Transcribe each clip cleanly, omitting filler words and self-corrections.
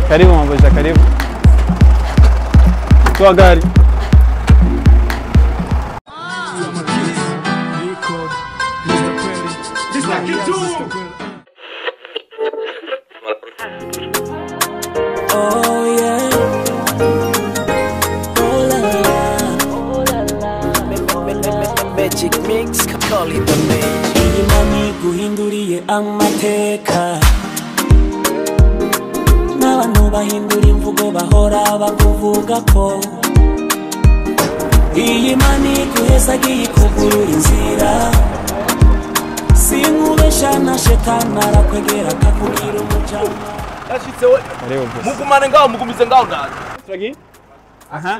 Karibu mabuja, karibu. Toa gari. Oh yeah. Oh la la. Oh la la. Magic mix, call it the magic. Imani guhinduriye amateka. N'abantu bahindura imvugo bahora bakuvuga ko iyi mani guhezagiye kugurura inzira. Sinkubesha na shetani arakwegera akakubwira umujama. Mugumane ngaho, mugumize ngaho ndaza. Turagiye? Aha.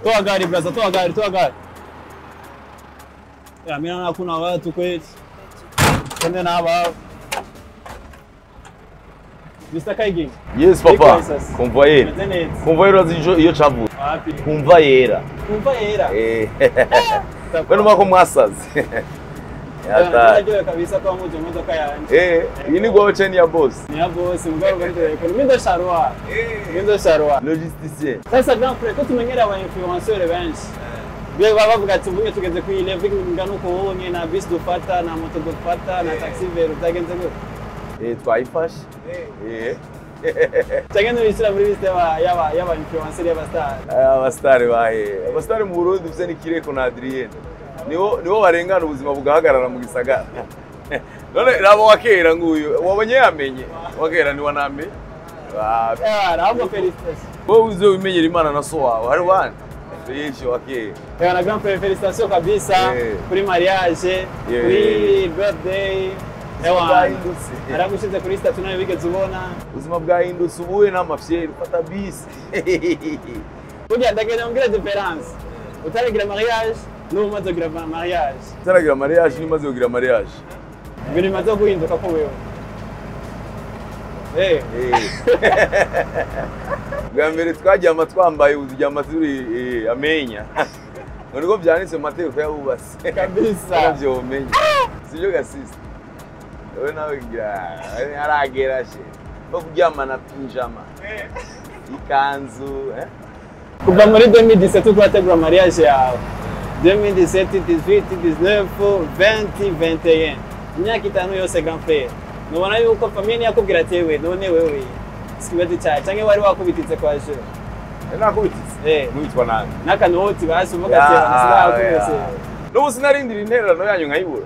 Toa gari braza, toa gari, toa gari. Ya mimi naona kuna watu kweli. Twende na hapa. Mr. Kaigi. Yes papa. Convoyer. Convoyer iyo chavu. Wapi? Convoyera. Convoyera. Eh. Wewe mwako mwasazi. Ndaryohewe kabisa ko wamuje imodoka yanje. Eh, iyi ni gwawe chain ya boss. Ni ya boss, mugabo bari mimi ndo sharwa. Mimi ndo sharwa. Logisticien. Sasa grand frère, ko tumenyera aba influenceur benshi. Bye baba bavuga ati ubunye tugeze ku level ingana uko wonye na bus dufata na moto dufata na taxi vero byagenze gute? Eh, twayifashe. Eh. Cyangwa nubishyira muri liste y'aba y'aba influencer y'aba star. Aba star bahe. Aba star mu Burundi ufise n'ikireko na Adrienne. Niwo barengana ubuzima bugahagarara mu gisagara. None rabo wakera nguyu wabonye yamenye wakera ni waname. Ahubwo félicitations. Wowe uzo wimenyera Imana na so wawe hari bana yesho wakera. Na grand frère félicitations kabisa kuri mariage, kuri birthday. Ewa aragushize kuri statut nayo wigeze ubona. Ubuzima bwahindutse ubuye n'amafyeri ufata bisi. Burya ndagenda mbwira différence. Utaragira mariage n'ubu umaze kugira mariage. Utaragira mariage n'umaze kugira mariage. Ibintu bimaze guhinduka ko wewe. Eh. Bwa mbere twaryama twambaye uturyama turi amenya. Ngo niko byanditse mu mategeko y'abubatsi. Kabisa. Nabyo umenye. Sibyo gasisi. Wewe nawe aragera she. Ko kuryamana pinjama. Ikanzu, eh? Kuva muri 2017 twategura mariage yawe. 2017, 18, 19, 20, 21. Imyaka itanu yose grand frère. Nubona yuko famille yakubwira ati wewe none wewe sikibazo cyawe cyangwa wari wakubititse kwa je. Nakubititse. Eh, mwitwa nani? Nakanoti basi uvuga ati sinakubise. N'ubu sinarindira intererano yanyu nkayibura.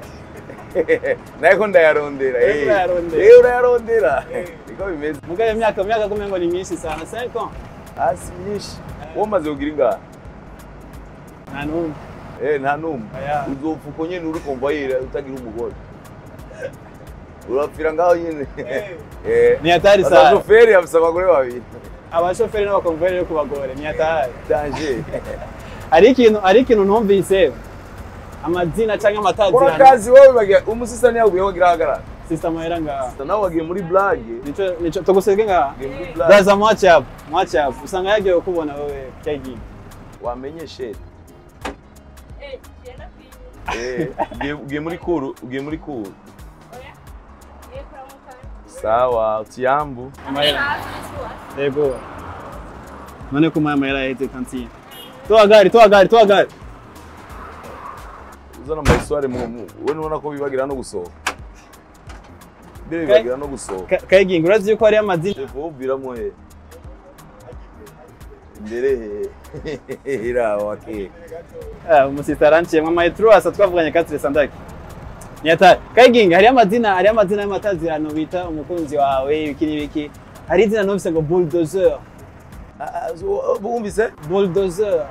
Nako ndayarondera. Eh, urayarondera. Niko bimeze. Mugaye imyaka kumengo ni myinshi sana 5 ans. Asi myinshi. Wowe umaze kugira ingahe? Nta numwe. Eh, nta numwe. Uzopfa uko nyene uri convoyeur utagira umugore. Urapfira ngaho nyene. Eh. Ni hatari sana. Abashoferi afise abagore babiri. Abashoferi n'abakonvoyeur ku bagore ni hatari. Danger. Ari ikintu ntumvise. Amazina cyangwa amatazirano. Kora kazi wowe bagira umusista niyo ugiye wagira hagarara. Sister mahera ngaha. Sister nawe wagiye muri blague. Nico tugusege ngaha. Braza mwache hapo, mwache hapo. Usanga yagiye kubona wewe cyagiye. Wamenye shit. Eh, ugiye muri kuru, ugiye muri kuru. Sawa, utiyambu. Yego. None kuma mahera yete kantine. Toa gari, toa gari, toa gari. Uzana mahistoire mu wewe nubona ko bibagira no gusohoka. Bire bibagira no gusohoka. Kayiginga urazi yuko ari amazina. Chef ubiramo he. Imbere he. Ira wake. Ah, umusista arancie mama etru asa twavuganye katire sandaki. Ni hatari. Kayiginga hari amazina y'amatazirano bita umukunzi wawe ibiki n'ibiki. Hari izina numvise ngo bulldozer. Bumvise? Bulldozer.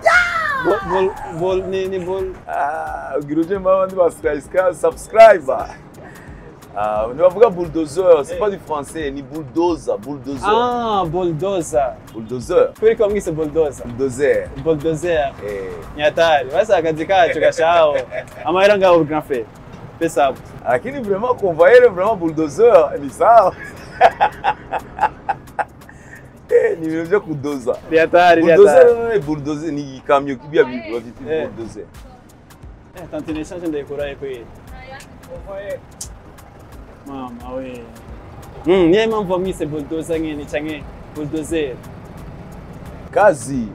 Bol bol ni bol. Ah, ugira uje mama ndi ba subscriber. Ah, nibavuga bulldozer, c'est pas du français, ni bulldozer, bulldozer. Ah, bulldozer. Bulldozer. Kuri ko mwise bulldozer. Bulldozer. Bulldozer. Eh. Ni hatari. Basi akazi kacu gashaho. Amahera ngaho grand frère. Pesa. Lakini vraiment convoyeur, vraiment bulldozer, ni sawa. Eh, ni ibintu byo kudoza. Ni hatari, ni Bulldozer hatari. none bulldozer ni ikamyo kibya bafite bulldozer. Eh, tantine change ndayikura kweli. Mama we. Niyo mpamvu wamwise bulldozer nyene canke bulldozer? Kazi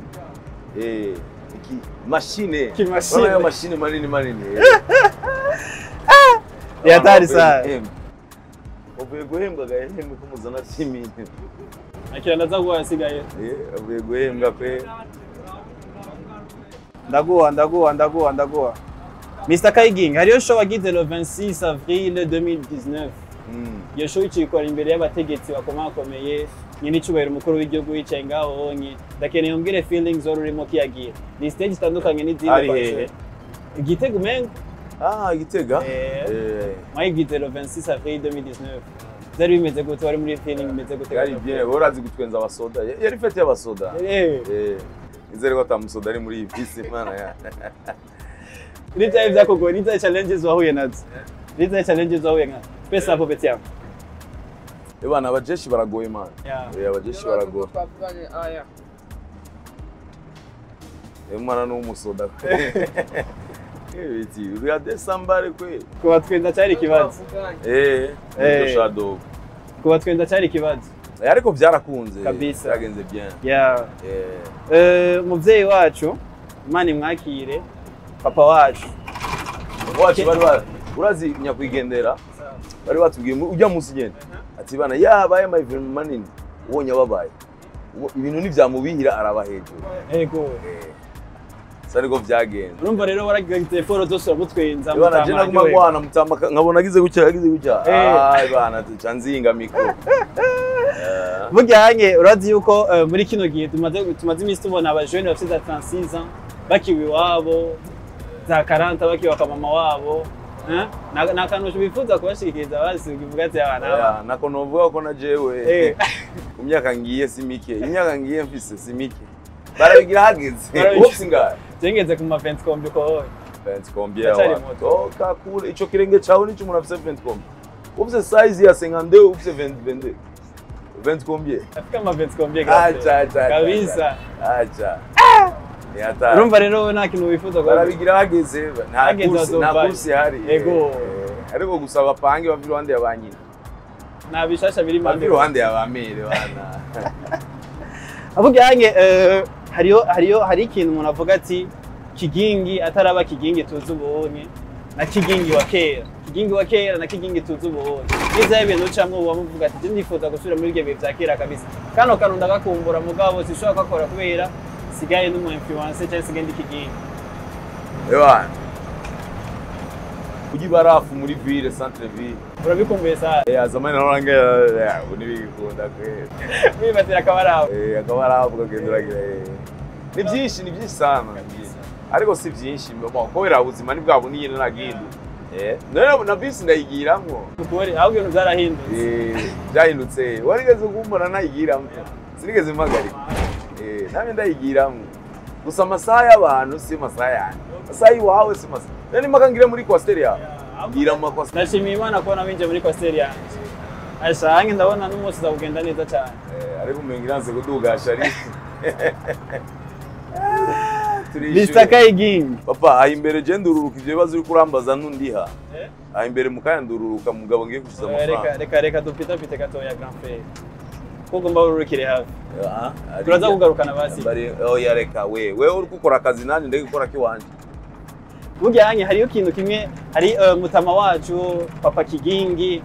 iki mashine. Ki mashine. Urabona ayo mashine manini manini. Ni hatari sana. Uvuye guhembwa gahembwe ko muzana vy'imini. Akira ndaza guha asigaye. Uvuye guhembwa pe. Ndaguha, ndaguha, ndaguha, ndaguha. Mr Kigingi, hariyo show wagize le 26 avril 2019. Iyo show icikora imbere y'abategetsi bakomakomeye, nyine icubahiro umukuru w'igihugu yicaye ngaho honye. Ndakeneye umbwire feelings wari urimo kiyagira. Ni stage itandukanye n'izindi. Ari hehe? Igitego umengo. Ah, Igitega. Mwayigize le 26 avril 2019. Byari bimeze gute? Wari muri feeling imeze gute? Yari bien, urazi gutwenza abasoda. Yari fête y'abasoda. Nizere ko atamusoda ari muri iyi bisi mana ya. Nitaye vyakugoye, nitaye challenges wahuye nazo. Nitaye challenges wahuye nazo. Pesa hapo peti yako. Bana, abajeshi baragoye man. Abajeshi baragoye. Twavuganye aya. Mwana n'umusoda. Biti, uriya sambare kwe. Kuba twenda cyari ikibazo. Nibyo shadow. Kuba twenda cyari ikibazo. Ariko byarakunze. Kabisa. Byagenze bien. Yeah. Umuvyeyi wacu, Imana imwakire, papa wacu. Wacu bari urazi nyakwigendera. Bari batubwiye ujya munsi nyene. Ati bana yabaye ama event manini ubonye ababaye. Ibintu ntivyamubihira araba hejuru. Ego. Sariko vyagenze. Urumva rero waragize telefone zose uramutwenza. Bana je naguma ngwana mutama nkabona agize gutya agize gutya. Ai bana tuca nzinga mikro. Burya hanye urazi yuko muri kino gihe tumaze iminsi tubona abajene bafite za 36 ans bakiwe iwabo, za 40 bakiwe kwa mama wabo. Na kantu bifuza kubashikiriza basi ukivuga ati abana. Nako novuga ko na jewe ku myaka ngiye si mike, imyaka ngiye mfise si mike. Barabigira hageze. Wopsi ngaye. Jengeze ku ma 20 kombi ko. 20 kombi yawa. Toka kule ico kirenge cawe nico umuntu afise 20 kombi. Ufise size ya 52 ufise 20 22. 20 kombi. Afika ma 20 kombi. Acha acha. Kabisa. Acha. Ni hatari. Urumva rero nta kintu wifuza ko barabigira hageze, nta kursi hari. Ego. Ariko gusa bapange bava iruhande ya banyina. Nta bishasha biri impande. Bava iruhande ya bamere bana. Avuga yange hariyo hari ikintu umuntu avuga ati Kigingi ataraba Kigingi tuzi ubonye na Kigingi wa kera. Kigingi wa kera na Kigingi tuzi ubonye. Niza ibintu ucamwo uba muvuga ati ndifuza gusubira muri ibyo bihe vya kera kabisa. Kano kantu ndagakumbura mugabo sinshobora gukora kubera sigaye n'umu influencer cyangwa sigaye ndi Kigingi. Ewa. Kuji barafu muri ville centre ville. Urabikumbuye sana. Zamani naona nge unibikunda kwe. Wibatira akabarafu. Akabarafu kagenduragira. Ni byinshi sana. Ariko si byinshi kubera ubuzima ni bwabo ni nyine nagindu. None na bisi ndayigiramwo. Ukuri ahubwo ibintu byarahindutse. Byahindutse. Warigeze kumbona nayigiramwo. Sinigeze mpagarika. Namwe ndayigiramwo. Gusa amasaha y'abantu si amasaha yanjye. Amasaha y'iwawe si amasaha. None mpaka ngire muri coaster yawe. Ngira mu coaster. Ndashimiye Imana kubona winjiye muri coaster yanjye. Asha hange ndabona n'umunsi uzagenda neza cyane. Ariko umengiranze kudugasha ari. Mr Kigingi. Papa, aho imbere je ndururuka ivyo bibazo uri kurambaza ntundiha. Aho imbere mukaya ndururuka mugabo ngiye gushiza amafaranga. Reka dupita pite gatoya grand frère. Ko ugomba ururukire hafi. Turaza kugarukana basi. Oya reka we uri gukora akazi nanje ndeke gukora kiwanje. Burya hanye hariyo ikintu kimwe hari mutama wacu Papa Kigingi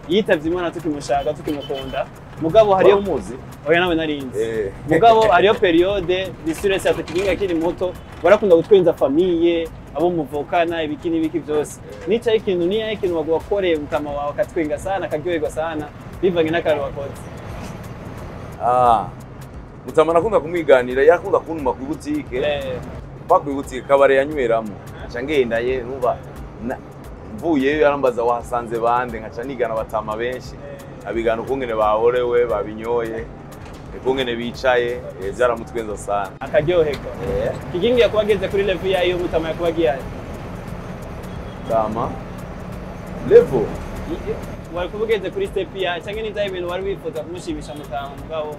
yitavye Imana tukimushaka tukimukunda. Mugabo hariyo muzi. Oya nawe narinzi. Mugabo hariyo periode disurese ya Kigingi akiri muto barakunda gutwenza famille abo muvukana ibiki n'ibiki byose. Nica ikintu niya ikintu wagukoreye mutama wawe akatwenga sana akaryoherwa sana bivanye n'akantu wakoze. Mutama nakunda kumwiganira yakunda kuntuma ku butike. Pa ku butike kabare yanyweramo. Aca ngenda ye numva mvuyeyo yarambaza wahasanze bande nkaca nigana batama benshi. Abigana ukungene bahorewe babinyoye ukungene bicaye byaramutwenza sana akaryoherwa. Kigingi yakubageze kuri level yayo mutama yakubagiye tama level wari kubugeze kuri step ya cyangwa ni ibintu wari wifuza kumushimisha mutama mugabo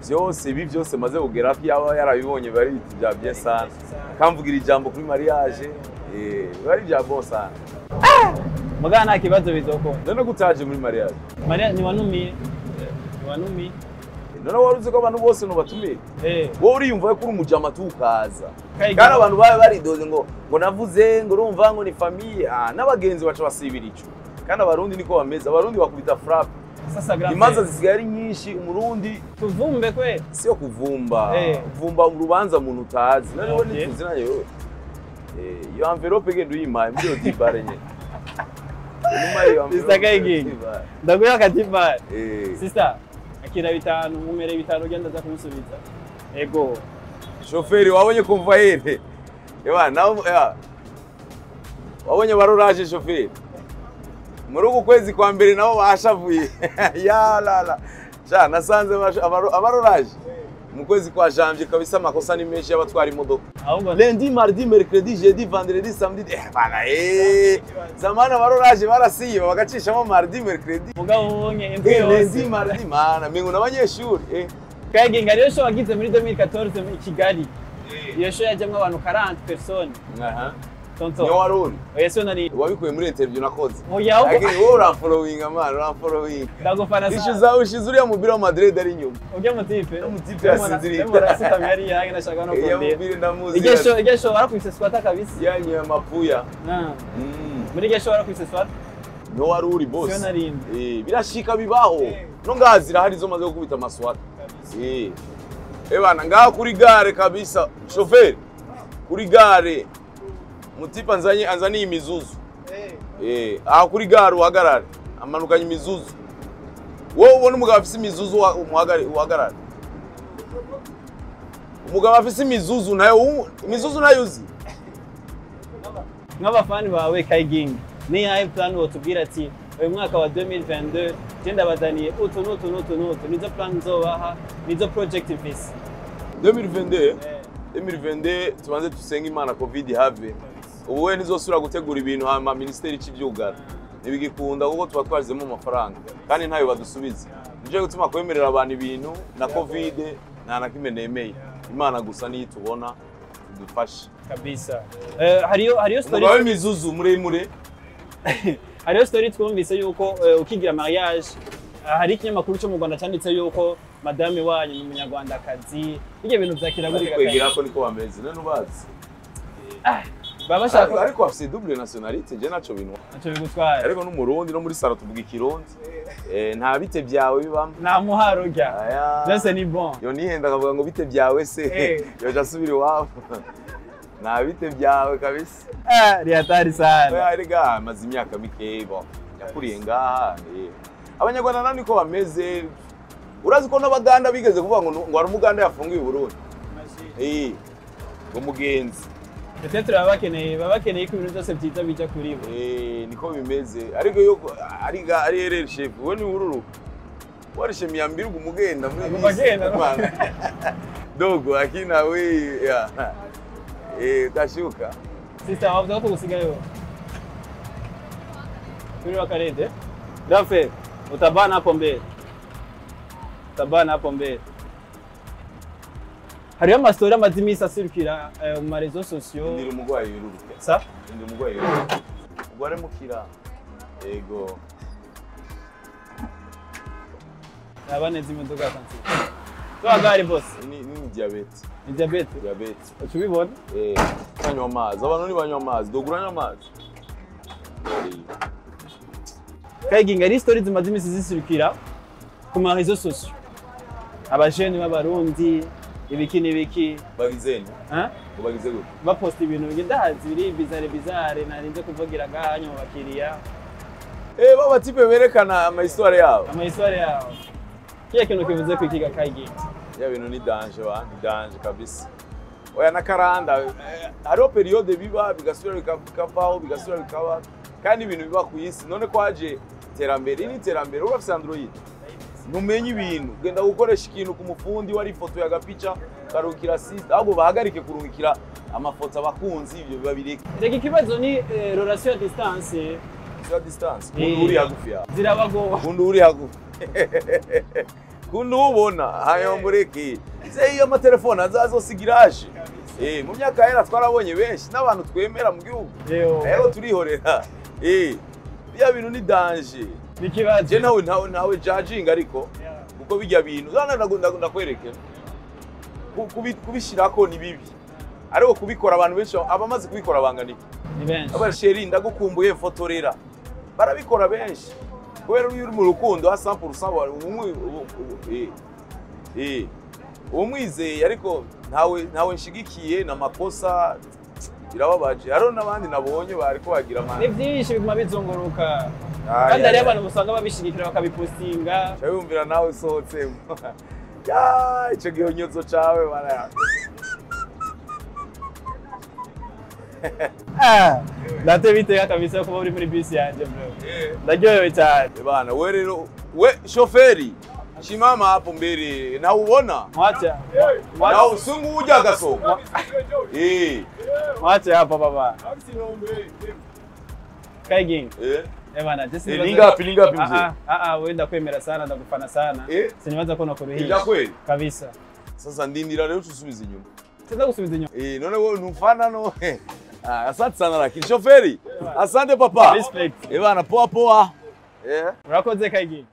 byose ibi byose maze kugera ko yaba yarabibonye bari biti bya bien sana akamvugira ijambo kuri mariage bari bya bon sana. Mugana nta kibazo bizokunda. None gutaje muri mariage? Maria ntiwanumiye. Ntiwanumiye. None wari uzi ko abantu bose nubatumiye? Eh. Wowe uriyumva ko uri umujama tukaza. Kayiga. Kandi abantu babe baridoze ngo navuze ngo urumva ngo ni famille, n'abagenzi baca basibira ico. Kandi abarundi niko bameze, abarundi bakubita frappe. Sasa grand Imanza frère. zisigaye ari nyinshi, umurundi Tuvumbe kwe. siyo kuvumba. Kuvumba urubanza umuntu utazi. None wowe ntituzi nayo wewe. Iyo envelope genda uyimpaye muri iyo dibare nyene. Nyuma y'iyo envelope. Sister Kayigingi. Ndaguha akadibare. Sister, akira 5, mumere 5 ugenda aza kumusubiza. Ego. Shoferi wabonye convoyeur. Ewa nawe wabonye baroraje shoferi. Muri uku kwezi kwa mbere nabo bashavuye. Ya la la. Sha nasanze abaroraje. Mu kwezi kwa janvier kabisa amakosa ni menshi y'abatwara imodoka. Ahubwo Lundi, mardi, mercredi, jeudi, vendredi, samedi. Bana Zamana abaroraje barasiye bagacishamo mardi, mercredi. Mugabo ubonye indwi Lundi, yose. mardi, mana mengo n'abanyeshuri. Kayigingi ariyo show wagize muri 2014 i Kigali. Iyo show yajyamwo abantu 40 personnes. Aha. Tonto. Niyo wari uri. Oya sio nari. Wabikuye muri interview nakoze. Oya ahubwo Lakini wowe uramfollowinga man, uramfollowinga. ndagufana Ishu sana. zawe ushize uriya mupira wa Madrid ari inyuma. Ujya mutipe. Mutipe yasinziriye. Murasutamye hariya yange nashaka no Iyo kondera. mupira ndamuzi. Iryo show warakubise swata kabisa. Yanyoye amapuya. Na. Muri iryo show warakubise swata. Niyo wari uri boss. Sio narindi. Birashika bibaho. No ngaha zirahari zo maze gukubita amaswata. Bana ngaha kuri gare kabisa. Shoferi kuri gare. Mutipe anzaniye imizuzu. Aha kuri gare uhagarare. Amanukanye imizuzu. Wowe ubona umugabo afise imizuzu uhagarare. Umugabo afise imizuzu nayo imizuzu nayo uzi. Nk'abafani bawe Kayigingi, ni yahe plan wotubwira ati uyu mwaka wa 2022 je ndabazaniye utu n'utu n'utu n'utu, nizo plan nzobaha, nizo project mfise? 2022 2022 tubanze dusenge Imana covid have. Ubu we ntizosubira gutegura ibintu hama ministeri icivyugara. Ntibigikunda kuko tuba twashizemo amafaranga kandi ntayo badusubiza. Nico gituma kwemerera abantu ibintu na covid nta na kimwe nemeye. Imana gusa niyo itubona idufashe. Kabisa. Hariyo story Umugabo w'imizuzu muremure. Hariyo story twumvise yuko ukigira mariage hari ikinyamakuru cyo mu Rwanda cyanditse yuko madame wanyu ni umunyarwandakazi. Ibyo bintu vyakira gute? Kwegera ko niko bameze none ubazi. Baba bashaka Ariko afise double nationalité je naco bintu. Naco bigutwaye. Ariko n'umurundi no muri saro tuvuga ikirundi. Nta bite byawe bibamo. Nta muharo urya. Byose ni bon. Yo nihenda akavuga ngo bite byawe se. Yoja asubira iwabo. Nta bite byawe kabisa. Ni hatari sana. Erega amaze imyaka mike bo. Yakuriye ngaha. Abanyarwanda nani ko bameze. Urazi ko n'abaganda bigeze kuvuga ngo hari umuganda yafungiye i Burundi. Ngo mugenzi. Peut-être baba bakeneye ko ibintu byose byiza bija kuri bo. Niko bimeze. Ariko yo ari erreur chef, we ni ururuka. Warishe miyambiri umugenda muri Umugenda. Dogo akina we ya. Tashuka. Sister, wavuga ko gusigayo. Kuri wakarede. Dafe, utabana hapo mbele. Utabana hapo mbele. Hariyo amastori amaze iminsi asirukira mu ma réseaux sociaux. Ndiri umugwayi wiruruka. Sa? Ndiri umugwayi wiruruka. Ugware mukira. Ego. Aba neza imodoka kansi. Toa gari boss. Ni diabete. Ni diabete. Diabete. Ucubibona? Banywa amazi. Abantu ntibanywa amazi. Dogura anywa amazi. Kayigingi hari story zimaze iminsi zisirukira ku ma réseaux sociaux. Abajene b'abarundi ibiki n'ibiki. Bagizeni. Hein? Bagize gute? Baposta ibintu bigenda hazi biri bizarre bizarre narinze kuvugira ngahanyu mu bakiriya. Baba tipe berekana ama histoire yabo. Ama histoire yabo. Kiya kintu kivuze ku ikiga Kayigingi. Ya bintu ni danger wa, ni danger kabisa. Oya na karanda hariho periode biba bigasubira bikavaho bigasubira bikaba kandi ibintu biba ku isi none kwaje iterambere ni iterambere urafise Android. Numenye ibintu genda gukoresha ikintu ku mufundi wari ifoto ya gapica karukira sister ahubwo bahagarike kurungikira amafoto abakunzi ibyo biba bireke. Reka ikibazo ni relation à distance. À distance. Kundu uri hagufi yawe. Zirabagoba. Kundu uri hagufi. Kundu ubona hayo mureke. Se iyo amatelefone azazosigiraje. Mu myaka yera twarabonye benshi n'abantu twemera mu gihugu. Rero turihorera. Bya bintu ni danger. Ni ikibazo. Je nawe judging ariko kuko bijya bintu zana ndakwereke. Kubishirako ni bibi. Ariko kubikora abantu benshi abamaze kubikora bangana iki? Ni benshi. Aba chéri ndagukumbuye mfotorera. Barabikora benshi. Kubera uri mu rukundo ha 100% umwe umwizeye ariko ntawe nshigikiye na makosa birababaje. Hariho n'abandi nabonye bariko bagira Ni amana. byinshi biguma bizunguruka. Kandi hariyo abantu usanga babishigikira bakabipostinga. Wumvira nawe usohotsemo. Ya, ico gihonyozo cawe bara. Ndateye biteka kabisa kuba uri muri bisi yanje bro. Ndaryohewe cyane. Bana, we rero we shoferi shimama hapo mbele na uona Mwacha. na usungu uja gasoko. Mwacha hapa baba. Kaiging. Bana, just Ningapi mzee? Wewe ndakwemera sana, ndagufana sana. Sinibaza ko nakuruhisha. Ija kweli? Kabisa. Sasa ndindira rero tusubize inyuma. Sasa gusubiza inyuma. None wewe nufana no. Asante sana lakini shoferi. Asante papa. Respect. Bana, poa poa. Urakoze Kaiging.